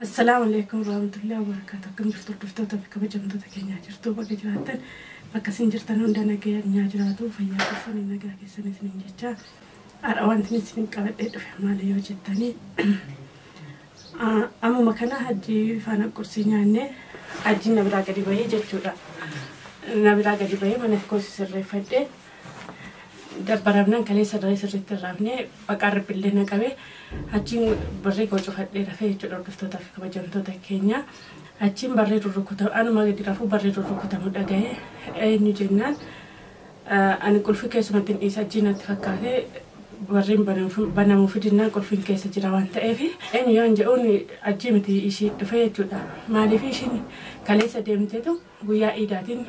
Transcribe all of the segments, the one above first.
Assalaamu alaikum warahmatullahi wabarakatuh. Akkam jirtu hordoftoota fi kabajamtoota keenyaa jirtu bakka jiraattan bakka isin jirtan hunda nageenyaa jiraatu fayyaa keessanii nagaa keessanii isiniin jecha har'a wanti isin qabadhee dhufe maali yoo jettanii ammuma kana hajji faana qursii nyaannee hajji na biraa gadi bahee jechuudha. Na biraa gadi bahee mana koo sirreeffadhee dabbaramnaan kaleessa irraa sirriitti irraafnee baqaa ribbillee na qabee achiin barree koo cufadhee rafee jechuudha hordoftootaa fi kabajamtoota keenya. Achiin barree rurrukutamu anuma gadi rafuu barree rurrukutamu dhaga'ee eenyu jennaan ani qulfii keessumatti hin dhiisa achiin natti fakkaatee barreen banamuu fidinnaan qulfiin keessa jira waan ta'eef eenyu yoon jedhuun achii miti ishii dhufe jechuudha. Maaliif ishiin kaleessa deemteetu guyyaa iidaatiin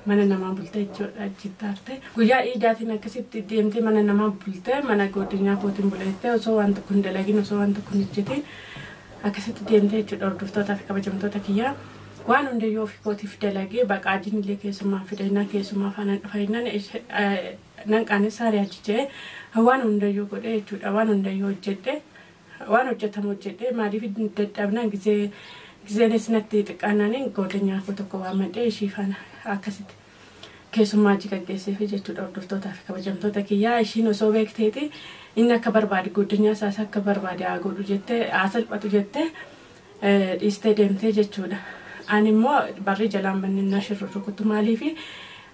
mana namaa bulte jechuudha achitti aarte. Guyyaa iidaatiin akkasitti deemtee mana namaa bulte mana godinyaa kootiin bulettee osoo waan tokko hin dalagin osoo waan tokko hin hojjetin akkasitti deemtee jechuudha hordoftootaa fi kabajamtoota kiyyaa. Waan hundayyuu ofii kootiif dalagee baqaa illee keessumaa fidannaa keessumaa faanaan dhufannaan nan qaanessaa riyaachijee waan hundayyuu godhee jechuudha waan hundayyuu hojjedhe waan hojjetamu hojjedhe maaliif dadhabnaan gisee giseenis natti xiqqaanaan godinyaa koo tokko waammadhee ishii faana akkasitti keessummaa achi gaggeesseef jechuudha hordoftootaa fi kabajamtoota kiyyaa ishiin osoo beekteeti inni akka barbaade godinyaa isaas akka barbaade haa godhu jettee haa salphatu jettee dhiistee deemtee jechuudha. Ani immoo barri jalaan banneenaa shirru rukutu maaliifi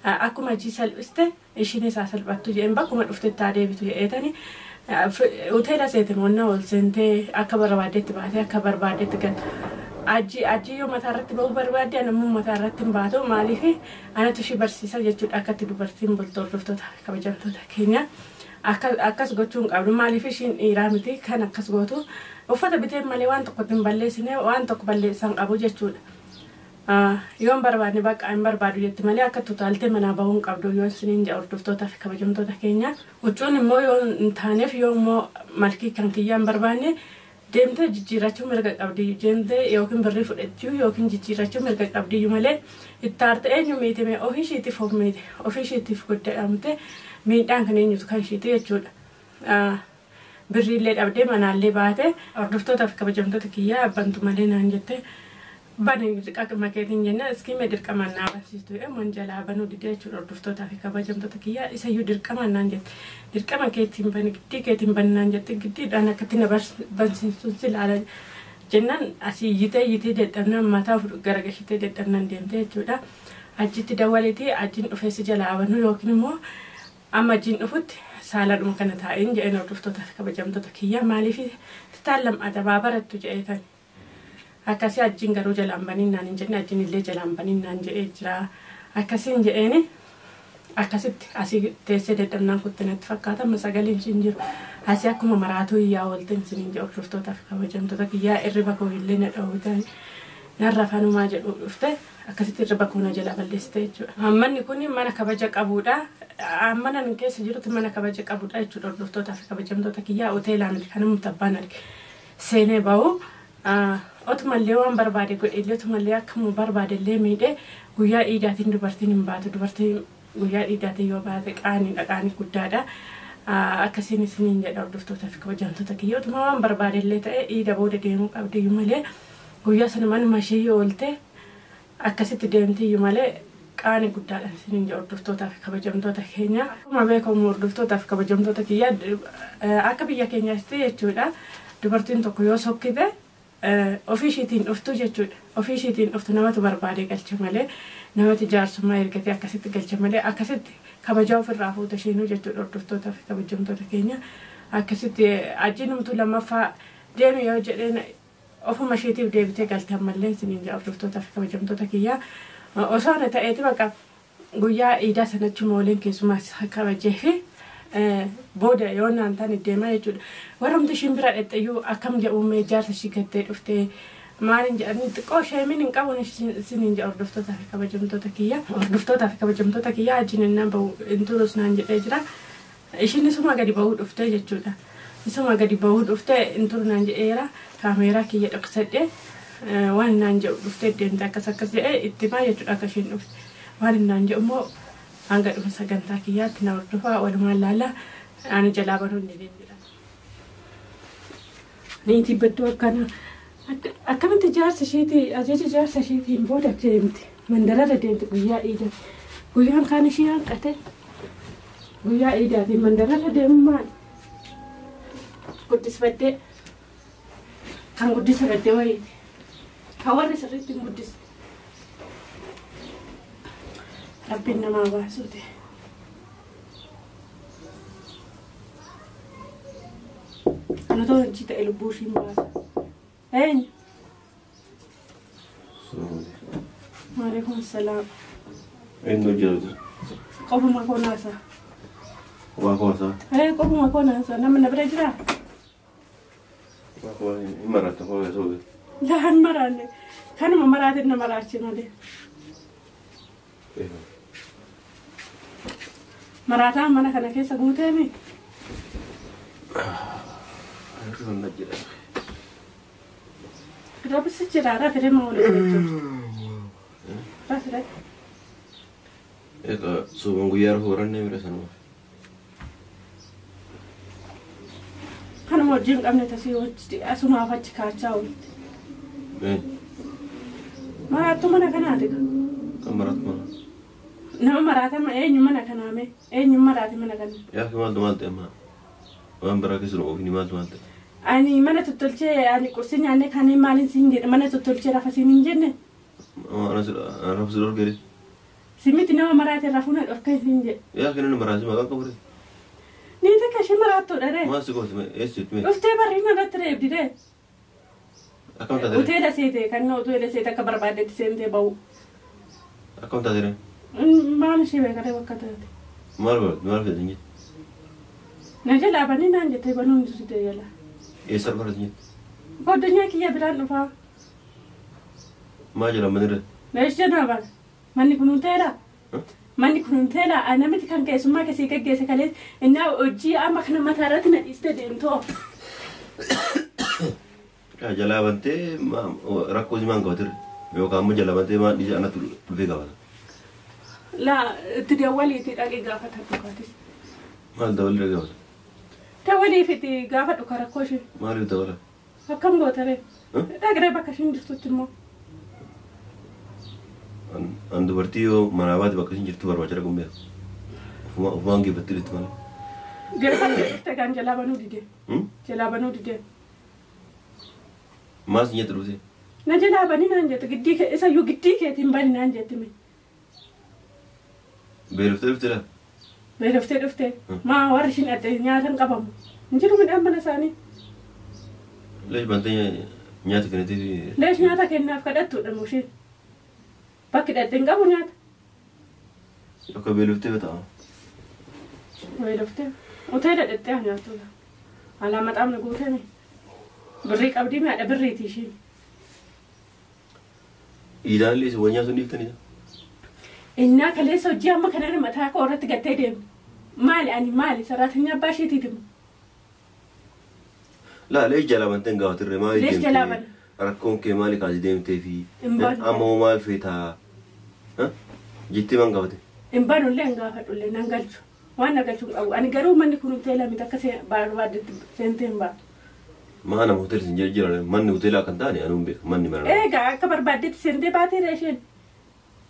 akkuma ajii salphiste ishiinis haa salphattu jedheen bakkuma dhuftetti haa deebitu jedheetani hoteela seete moonnaa ol seentee akka barbaaddetti baatee akka barbaaddetti galtu. Aji aji yoo mataa irratti ba'uu barbaadde ani immoo mataa irratti hin baatu maaliif anatu ishii barsiisa jechuudha akkatti dubartiin bultu hordoftoota fi kabajamtoota keenya akkas gochuu hin qabdu maaliif ishiin dhiiraa miti kan akkas gootu uffata bitee malee waan tokko hin balleessine waan tokko balleessan qabu jechuudha. Yoo hin barbaadne bakka hin barbaadu jetti malee akka tutaaltee manaa bahuu hin qabdu yoo isiniin jedha hordoftootaa fi kabajamtoota keenya. Huccuun immoo yoo hin taaneef yoo immoo malkii kan kiyyaa hin barbaanne deemtee jijjiirrachuu mirga qabdi deemtee yookiin birrii fudhachuu yookiin jijjiirrachuu mirga qabdi malee itti aarte eenyu miitime ofii ishiitiif of miite ofii ishiitiif godhamte miidhaan kan eenyutu kan ishiiti jechuudha. Birriillee dhabdee manaallee baate hordoftootaa fi kabajamtoota kiyyaa bantu malee naan jette bani dirqama keetiin jenna iskiime dirqamaan naa barsiistu mon jalaa banuu didee jechuudha hordoftootaa fi kabajamtoota kiyyaa isayyuu dirqamaan naan jette dirqama keetiin bani giddii keetiin bani naan jette giddiidhaan akkatti na barsiistu si ilaala jennaan asii iyyitee iyyitee dadhabnaan mataa garagashitee dadhabnaan deemte jechuudha. Achitti dawwaleetii achiin dhufee si jalaa banuu yookiin immoo amma achiin dhufutti saaladhuma kana taa'een jedheen hordoftootaa fi kabajamtoota kiyyaa maaliif titaan adabaa barattu jedheetan. Akkasii achiin garuu jalaan baniin naan hin jenne achiin illee jalaan baniin naan jedhee jira. Akkasiin jedheeni akkasitti asii teessee dadhabnaan kutte natti fakkaata amma sagaleen ishiin jiru. Asii akkuma maraatuu iyyaa oolteen isiniin jedhu hordoftootaa fi kabajamtoota kiyyaa irriba koo illee na dhawwitan narra fanumaa jedhu dhufte akkasitti irriba koo na jala balleessite jechuudha. Manni kun mana kabaja qabudha. Mana keessa jirutti mana kabaja qabudha jechuudha hordoftootaa fi kabajamtoota kiyyaa hoteelaa miti kan nuti abbaan arge seenee bahu. Otumallee waan barbaade godhe otumallee akkuma barbaade illee miidhee guyyaa iidaatiin dubartiin hin baatu dubartiin guyyaa iidaatiin yoo baate qaaniidha qaanii guddaadha. Akkasiin isiniin jedha hordoftootaa fi kabajamtoota kiyya otuma waan barbaade illee ta'e iida booda deemuu qabdiyyuu malee guyyaa sana manuma ishee yoo oolte akkasitti deemtiyyuu malee qaanii guddaadha isiniin jedha hordoftootaa fi kabajamtoota keenya. Akkuma beekamu hordoftootaa fi kabajamtoota kiyya akka biyya keenyaatti jechuudha dubartiin tokko yoo sokkite ofii ishiitiin dhuftu jechuudha. Ofii ishiitiin dhuftu namatu barbaadee galcha malee namatti jaarsummaa ergatee akkasitti galcha malee akkasitti kabajaa ofirraa fuuta isheenuu jechuudha hordoftootaa fi kabajamtoota keenya. Akkasitti ajiinumtuu lammaffaa deemi yoo jedheen ofuma isheetiif deebitee galte ammallee isiniin jedha hordoftootaa fi kabajamtoota kiyyaa. Osoo ana ta'eeti bakka guyyaa iidaa sanachuma waliin keessumaa kabajee fi booda yoo naan taane deemaa jechuudha. Warrumti ishiin bira dhexxeyyuu akkam jedhu jaarsa ishii gattee dhuftee maaliin jedhanii xiqqoo sheemiin hin qabu isiniin jedha hordoftootaa fi kabajamtoota kiyya. Hordoftootaa fi kabajamtoota kiyya achiin innaan bahu hin turus naan jedhee jira. Ishiin isuma gadi bahuu dhuftee jechuudha. Isuma gadi bahuu dhuftee hin turu naan jedheera. Kaameeraa kiyya dhoksadhee waan naan jedhu dhuftee deemte akkas akkas jedhee itti himaa jechuudha akka ishiin dhufte. Waan naan jedhu immoo hanga dhuma sagantaa kiyyaatti na hordofaa walumaan laala ani jalaa banuu hin dandeenye. Niitii badduu akkana Akkamitti jaarsa isheetii ajaja jaarsa isheetiin booda deemti. Mandararra deemti guyyaa iidaa. Guyyaan kaan ishee hanqate. Guyyaa iidaatiin mandararra deemu maali? Guddisfadhee kan guddisfadhee wayiiti. Kan warri sirriitti hin guddisne. Rabbiin namaa baasuuti. Kan otoo hojii ta'e lubbuu ishiin baasa. Eenyu? Waalaikum salaam. Eenyu hojjetu? Qofuma koo naasa. Waa koosaa? Qofuma koo naasa. Namni na bira jiraa? Waa koo hin maratte koo keessoo. Laan maraanne. Kanuma maraatiin na maraachi malee. Maraataan mana kana keessa guuteemi. Rabbisi jira rafire ma wali jechuudha. Rafire. Egaa suuban guyyaa rafuu barannee bira sanuma. Kanuma hojii hin qabne tasii hojii asumaaf achi kaachaa oolti. Maraattu mana kanaati. Kan maraattu mana. Nama maraatama eenyu mana kanaame eenyu maraati mana kana. Yaa maaltu maal ta'e amma waan biraa keessumaa ofiin maaltu maal ta'e. Ani mana tottolchee ani qursii nyaannee kaanee maaliin siin jedhe mana tottolchee rafa siin hin jenne. Rafa si dhorkee. Simiti nama maraate rafuu na dhorkee siin jedhe. Yaa kennu nama maraasi maqaan qabu. Ni takka ishee maraattuudha ree. Maal si gooti eessi jechuun. Dhuftee barrii irratti reebdi ree. Akkam taate. Hoteela seete kan hoteela seete akka barbaaddetti seentee bahu. Akkam taate ree. Maal ishee beekaree bakka taate. Maal barbaadde maal fedhe jette. Na jalaa banii naan jettee banuun jirte jala. Eessa barbaadde jette. Goddanyaa kiyya biraan dhufaa. Maal jedhama manni irratti? Leesh jedhama bara. Manni kun hoteela. Manni kun hoteela namitti kan keessummaa keessi gaggeesse kalee innaa hojii amma kana mataa irratti na dhiiste deemtoo. Jalaa bantee rakkoo simaan qabatirre yookaan immoo jalaa bantee maal dhiise anatu dhufee qabata. Laa itti dawwaliitii dhaqee gaafata dhugaatis. Maal dawwalii gaafata? Dawwaliif itti gaafa dhuka rakkoo ishee. Maaliif dawwala? Akkam gootaree? Dhaqree bakka isheen jirtutti immoo. An dubartii yoo manaa baate bakka isheen jirtu barbaacha dhaquun beeku. Ofumaan geeffattee jirti malee. Geeffattee dhufte kan jalaa banuu didee. Jalaa banuu didee. Maal si jette dhuftee? Na jalaa banii naan jette giddii isayyuu giddii keetiin bani naan jette mee. Beeloftee dhuftee laa? Beeloftee dhuftee. Maa warri ishiin adda nyaatan qabamu. Hin jiru midhaan mana isaanii. Leesh bantee nyaata kenniteef. Leesh nyaata kennaaf kadhattuudha musheen. Bakki dhadhee hin qabu nyaata. Akka beeloftee bata'a. Beeloftee. Hoteela dhadhee haa nyaatudha. Alaa maxaamni guutame. Birrii qabdii mi'aadha birriiti isheen. Iidaan lees waan nyaatu dhiiftanii. Innaa kaleessa hojii amma kana mataa koo irratti gattee deemu. Maali ani maali saraatiin abbaa isheetiiti. Laa lees jalaa bantee hin gaafatirre maali Lees jalaa bana. Rakkoon kee maali kaasii deemtee fi amma hoo maal feetaa jettee maan gaafate. Hin banullee hin gaafadhullee nan galchu. Waan na galchu hin qabu. Ani garuu manni kun hoteela miti akka barbaaddetti seentee hin baatu. Maana hoteela sin jedhe jira manni hoteelaa kan taane anuun beeka manni mana. Egaa akka barbaaddetti seentee baateera isheen.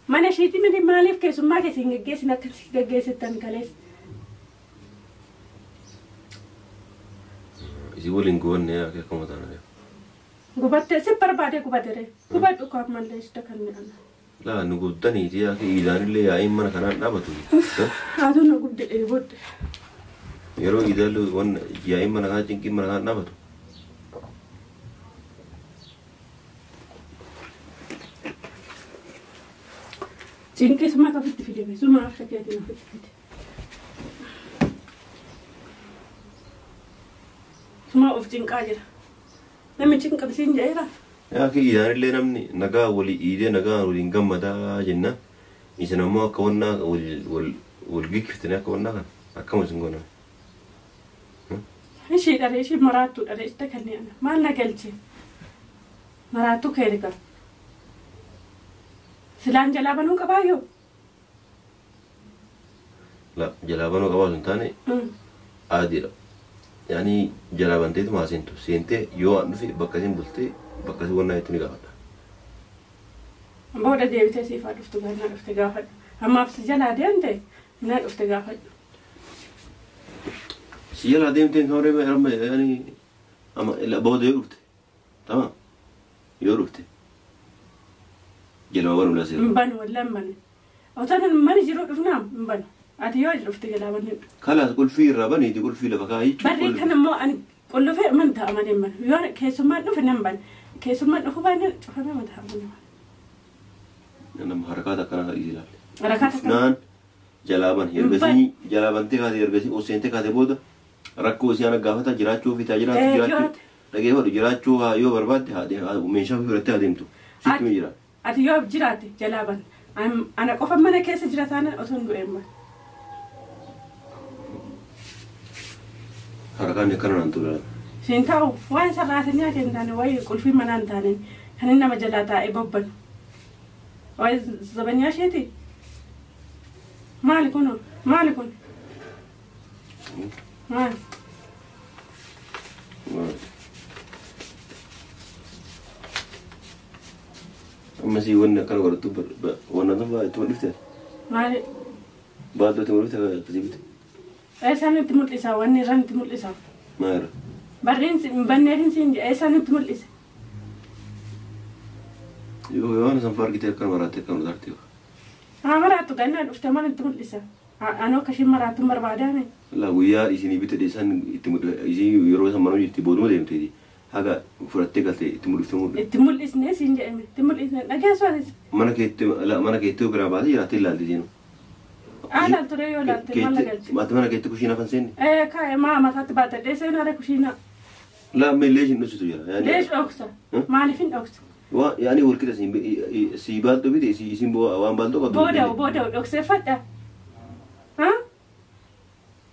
Mana isheetii miti maaliif keessummaa keessa hin geggeessin akka geggeessittan kaleessa. Isii waliin gubanne akkuma taana. Gubattee si barbaadee gubatere. Gubadhu kan mallee ishee kan mi'aana. Laa nu gubdaniiti akka iidaanillee yaa'iin mana kanaan dhaabatu. Haatu nu gubde dheebodde. Yeroo iidaallee waan yaa'iin mana kanaa cinqiin mana kanaan dhaabatu. Cinqii suma ofitti fide suma akka keetiin ofitti fide. Suma of cinqaa jira. Namni cinqabsiin jedheera. Yaa iidaanillee namni nagaa walii iidee nagaa waliin gammadaa jenna. Isin ammoo akka wannaa wal giggiftanii akka wannaa kana akkama isin gooname. Ishee dharee ishee maraattuu dharee ishee kanneen maal na galche maraattuu keerika. Silaan jalaa banuu qabaayyoo? La jalaa banuu qabaa osoo hin taane adiidha. Yaani jalaa banteetu haa seentu. Seentee yoo an dhufe bakka isin bultee bakka isin wannaa itti ni gaafadha. Booda deebitee siif haa dhuftu gannaa dhufte gaafadhu. Ammaaf si jalaa deemte na dhufte gaafadhu. Si jalaa deemtee kan horee amma yaani amma booda yoo dhufte. Tamam. Yoo dhufte. Jalaa waan ulaa seera. Hin banu wallaan hin banu. Otoo mana jiru dhufnaa hin banu. Ati yoo dhufte jalaa bannu. Kalaas qulfii irraa baniiti qulfii lafa kaa'ii. Barree kan immoo ani qullufee man ta'a malee hin banu. Yoo keessummaan dhufe nan bana. Keessummaan dhufu baannaan cufamee ma ta'a malee. Nama harakaata akkanaa kan ilaalle. Harakaata akkana. Naan jalaa ban ergasii jalaa bantee kaatee ergasii ol seentee kaatee booda rakkoo isii ana gaafata jiraachuu fi taajiraachuu jiraachuu dhageeffadhu jiraachuu yoo barbaadde meeshaa ofii fudhattee adeemtu sitti mi jira. Ati yoo jiraatte jalaa ban ana qofa mana keessa jira taanaan otoo hin du'een ban. Harakaan akkana naan tolaa. Siin ta'u waan sarraatanii ati hin taane wayii qulfii manaa hin taane kan inni nama jalaa taa'ee bobbanu. Wayi zabanyaa isheeti. Maali kun? Maali kun? Maali? Amma sii wanni akkana godhattu wanna tan fa'aa itti mul'ifte? Maali? Baatoo itti mul'ifte akkasii bite? Eessaan itti mul'isa? Wanni irraan itti mul'isa? Maal irra? Barreen banneefin siin jedhe eessaan itti mul'ise? Yoo waan san fa'aa argite akkana maraatte akkana maraatti. Haa maraattu gannaa dhufte mana itti mul'isa. Anoo akka isheen maraattu hin barbaadaame. La guyyaa isinii bite isaan itti isin yeroo isaan manuu jirti booduma deemteeti. Haga fudhattee galte itti mul'ifte mul'ifte. Itti mul'isne siin jedhame itti mul'isne dhageessu atis. Mana keetti mana keetti biraa baatee jiraattee ilaalte seenu. Haa laaltu ree yoo laalte maal galche. Maati mana keetti kushiina kan seenne. Ee kaa'e maa mataatti baatadhee seenaa ree kushiina. La amma illee ishin dhoksitu jira. Leesh dhoksa. Maaliif hin dhoksa? Waa yaani wal qixa si baaltoo bite isin waan baaltoo qabdu. Booda booda dhokseeffadha. Haa?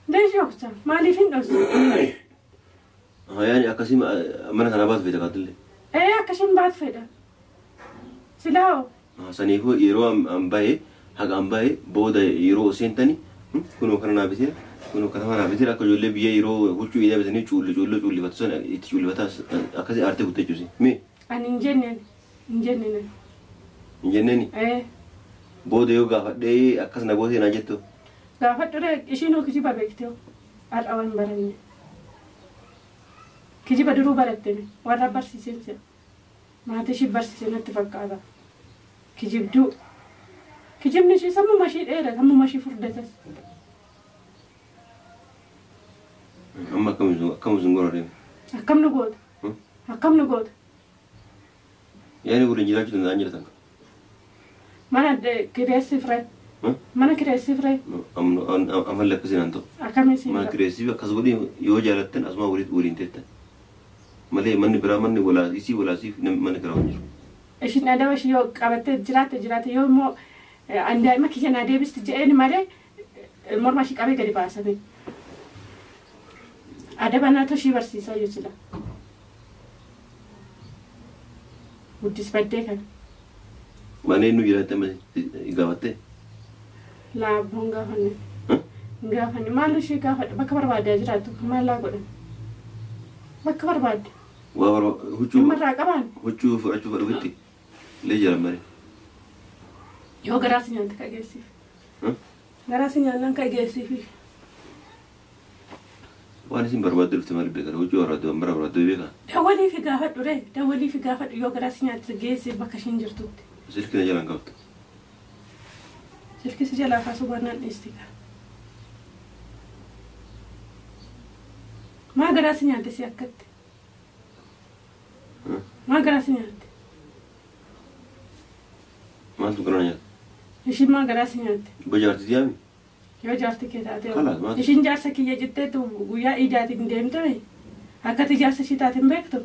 Leesh dhoksa. Maaliif hin dhoksa? Yaani akkasii mana kana baatu fedha kaatullee. Ee akkasiin baatu fedha. Silaa. Saniifuu yeroo an bahe haga an bahe booda yeroo seentani kunoo kana naa bitee kunoo kana naa bitee akka ijoollee biyya yeroo huccuu idaa bitanii cuulli cuulli cuullifatu sana itti cuullifataa akkasii aartee kuttee jechuusi. Mee? Ani hin jenneen hin jenneen. Hin jenneeni? Ee. Booda yoo gaafadhee akkas na gootee naa jettu. Gaafadhu ree ishiin hoo kijiba beektee har'a waan baranne. Kijiba duruu baratte warra barsiiseen se'a. Maatii ishii barsiisee natti fakkaata. Kijibduu. Kijibni ishii sammuma ishii dheera sammuma ishii furdatas. Amma akkam isin goona deema? Akkam nu goota? Akkam nu goota? Yaani waliin jiraachuu danda'an jirtan. Mana kireessiif ree. Mana kireessiif ree. Amalli akkasii naan ta'u. Akkamiin siin Mana kireessiif akkas godhee yoo jaalattan asuma waliin teettan. Malee manni biraa manni walaasii walaasiif manni kiraa hin jiru. Ishiin adaba ishii yoo qabattee jiraatte jiraatte yoo immoo an daa'ima kiyya naa deebisti jedheen malee morma ishii qabee gadi baasame. Adaba naatu ishii barsiisaa yoo sila. Guddis baddee kana. Mana inni jiraatte gaafattee? Laabboon gaafanne. Gaafanne maal ishee gaafadhe bakka barbaadde jiraattu maal laa godhan? Bakka barbaadde. Waa huccuu. Dhimma irraa qabaan. Huccuu fudhachuu fedhuufitti illee jiran malee. Yoo garaa si nyaante ka geessiif. Garaa si nyaannaan ka geessiif. Waan isin barbaadde dhufte maal beekan huccuu barbaadde waan bara barbaadde beekan. Dawwalii fi gaafadhu ree dawwalii fi gaafadhu yoo garaa si nyaatte geessiif bakka isheen jirtutti. Silkii na jalaan qabdu. Silkii si jalaa kaasuu baannaan dhiisti kaa. Maa garaa si nyaatte si akkatti? Maa garaa si nyaatte? Maaltu garaa na nyaatte? Ishiin maa garaa si nyaatte? Bojaartii yaami? Yoo jaartii kee taate. Kalaas maal? Ishiin jaarsa kiyya jetteetu guyyaa iidaatiin deemtame akkati jaarsa ishii taate hin beektu?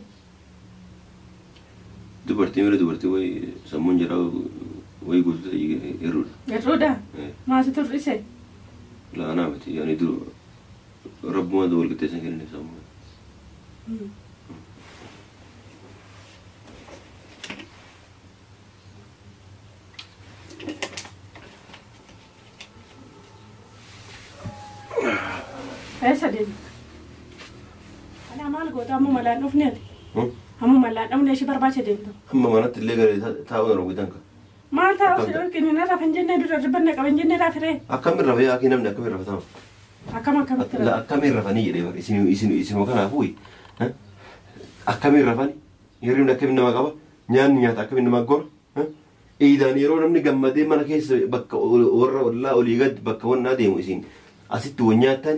Dubartii mira dubartii wayi sammuun jiraa wayi guutuu ta'e yerroodha. Yerroodha? Maasi turrise? La anaa miti yaani dur rabbuma wal qixxeessan kenneef sammuu. Eessa deemta? Amma malaan dhufne ati. Amma malaan dhufne ishee barbaacha deemtu. Amma manatti illee galee taa'uu na rogitan ka. Maal taa'u si dhorkini na rafa hin jennee dura ribanna qaba hin jennee raafiree. Akkamiin rafa yaa akii namni akkamiin rafa taa'u? Akkam akkamitti rafa? Akkamiin rafanii jedhee isin isin isinuma kanaafuu akkamiin rafani? Hirribni akkamiin nama qaba? Nyaanni nyaata akkamiin nama gora? Iidaan yeroo namni gammadee mana keessa bakka warra ollaa olii gad bakka wannaa deemu isin asitti wal nyaattan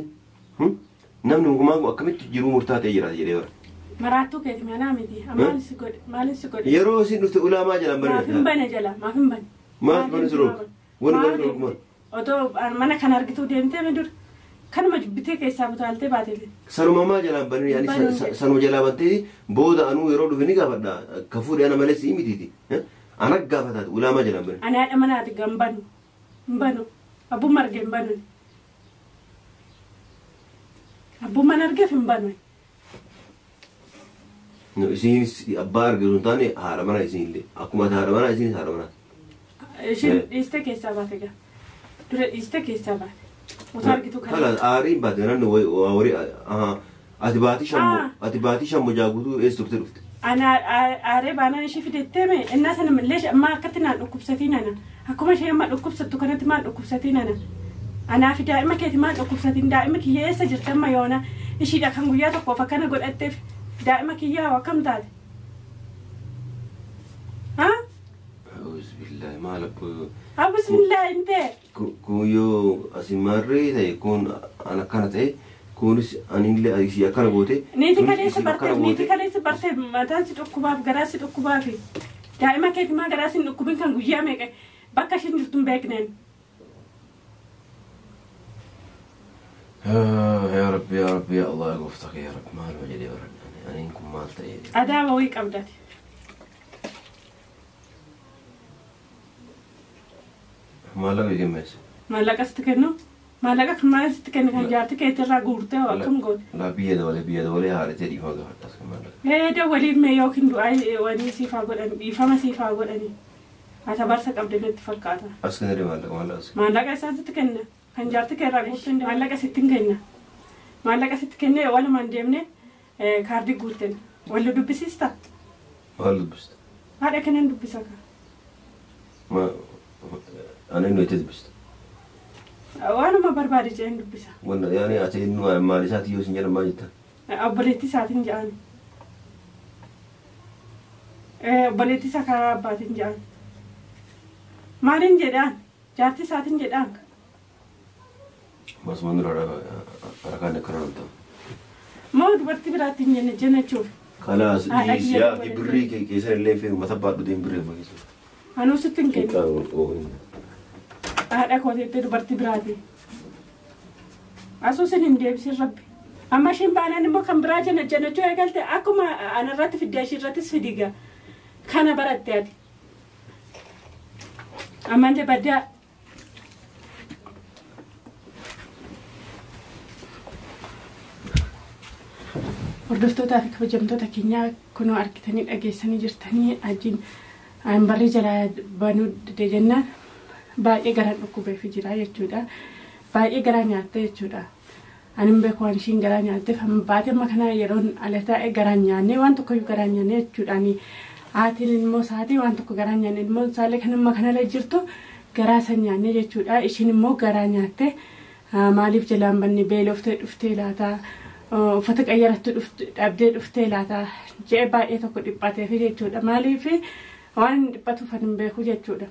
namni hundumaa akkamitti jiruu murtaa ta'e jiraata jedhee bara. Maraattuu keeti manaa miti. Maal si godhe? Maal si godhe? Yeroo isin dhufte ulaamaa jalaan Maaf hin bane jala? Maaf hin bane? Maaf bane si roga? Wani bane si roga maal? Otoo mana kana argituu deemtee mi dura? Kanuma jibbitee keessaa butaaltee baatee. Sanuma maa jalaan bane yaani sanuma jalaa bantee booda anuu yeroo dhufe ni gaafadha. Ka fuudhe ana malee si'i mitiiti. Ana gaafataati ulaamaa jalaan bane. Ani haadha manaati gan banu. Hin banu. Abbumma arge hin banu. Abbummaan argeef hin banu. No, isinis abbaa arge osoo hin taane haadha manaa isinillee. Akkuma ati haadha manaa isinis haadha manaa. Ishiin dhiistee keessaa baate gaa. Dura dhiistee keessaa baate. Otoo argitu kana. Kala aariin baate namni horii ati baatii shammo ati baatii shammo jaaguutuu eessa turte dhufte. Ana aaree baanaan ishee fidettee mee innaa sana illee ammaa akkatti naan dhukkubsatiin ana. Akkuma ishee amma dhukkubsattu kanatti maal dhukkubsatiin ana. Anaa fi daa'ima keeti maal dhukkubsatiin daa'ima kiyya eessa jirti amma yoona ishiidha kan guyyaa tokkoof akkana godhatteef daa'ima kiyyaa hoo akkam taate? Haa? Bismillah maal abbo. Bismillah hin ta'e. Kun yoo asin maarree ta'e kun an akkana ta'e kunis anillee isii akkana goote. Niiti kaleessa barteef niiti kaleessa barteef mataan si dhukkubaaf garaa si dhukkubaaf daa'ima keeti maa garaa si hin dhukkubin kan guyyaa meeqa bakka ishiin jirtu hin beekneen. Yaa Rabbi yaa Rabbi yaa Allah gooftaa kee yaa Rabbi maaluma jedhee baradhe aniin kun maal ta'e. Adaaba wayii qabdati. Maallaqa kennees. Maallaqa sitti kennu? Maallaqa kan maal sitti kennu kan jaartii keetirraa guurtee hoo akkam goote? Laa biyya dabalee biyya dabalee haadhatee dhiifama gaafadhaas kan maallaqa. Ee dawwaliif mee yookiin du'aa wanii siif haa godhan dhiifama siif haa godhani. Ati abaarsa qabde natti fakkaata. As kennee maallaqa maallaqa as. Maallaqa isaan sitti kenna. Kan jaartii keerraa guurtee maallaqa sitti hin kenna. Maallaqa sitti kennee walumaan deemnee kaardii guurten. Wallu dubbisiista? Maal dubbista? Haadha kanan dubbisa ka. Ma ani nu itti dubbista? Waanuma barbaade jedheen dubbisa. Wanna yaani ati nu maal isaati yoo sin jedhan maal jetta? Obboleettii isaatiin jedhan. Obboleettii isaa karaa abbaatiin jedhan. Maaliin jedhaan? Jaartii isaatiin jedhaan. Masumaan dura harkaan akkana namta. Moo dubartii biraatti hin jenne jennachuuf. Kalaas yaa birrii keessan illee fe'u mata baadhu deem birrii amma keessa. Anuu sitti hin kennu. Haadha kooteettee dubartii biraati. Asuu sin hin deebisin rabbi. Amma ishiin baanaan immoo kan biraa jenna jennachuu eegalte akkuma anarratti fiddee ishii irrattis fidiga. Kana baratte ati. Ammallee baddaa. Hordoftootaa fi kabajamtoota keenyaa kunoo argitanii dhageessanii jirtanii ajiin barrii jalaa banuu dide jennaan baay'ee garaan dhukkubeef jira jechuudha. Baay'ee garaa nyaatte jechuudha. Ani hin beeku waan ishiin garaa nyaatteef amma baatee amma kana yeroon ala taa'e garaan nyaannee waan tokkoyyuu garaan nyaannee jechuudha. Ani haatiin ilmoo isaatii waan tokko garaan nyaanne ilmoon isaallee kan amma kanarra jirtu garaa san nyaannee jechuudha. Ishiin immoo garaa nyaatte maaliif jalaan banne beeloftee dhuftee laata uffata qayyarattu dhabdee dhuftee laata jedhee baay'ee tokko dhiphateef jechuudha. Maaliif waan inni dhiphatuuf ani hin beeku jechuudha.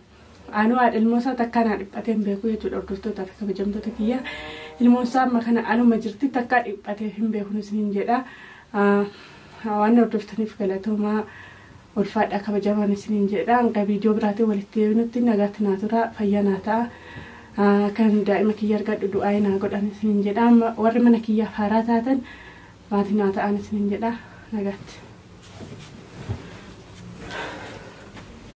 Anuu haadha ilmoo isaa takkaa naa dhiphatee hin beeku jechuudha. Hordoftootaa fi kabajamtoota kiyya. Ilmoon isaa amma kana aluma jirti takkaa dhiphatee hin beeku isiniin jedha. Waan hordoftaniif galatoomaa ulfaadhaa kabajamaan isiniin jedha. Hanga viidiyoo biraatiin walitti deebinutti nagaatti naa tura fayyaa naa ta'a. Kan daa'ima kiyya argadhu du'aa naa godhan isiniin jedha. Amma warri mana kiyyaaf haaraa taatan maatii naa ta'an isiniin jedha. Nagaatti.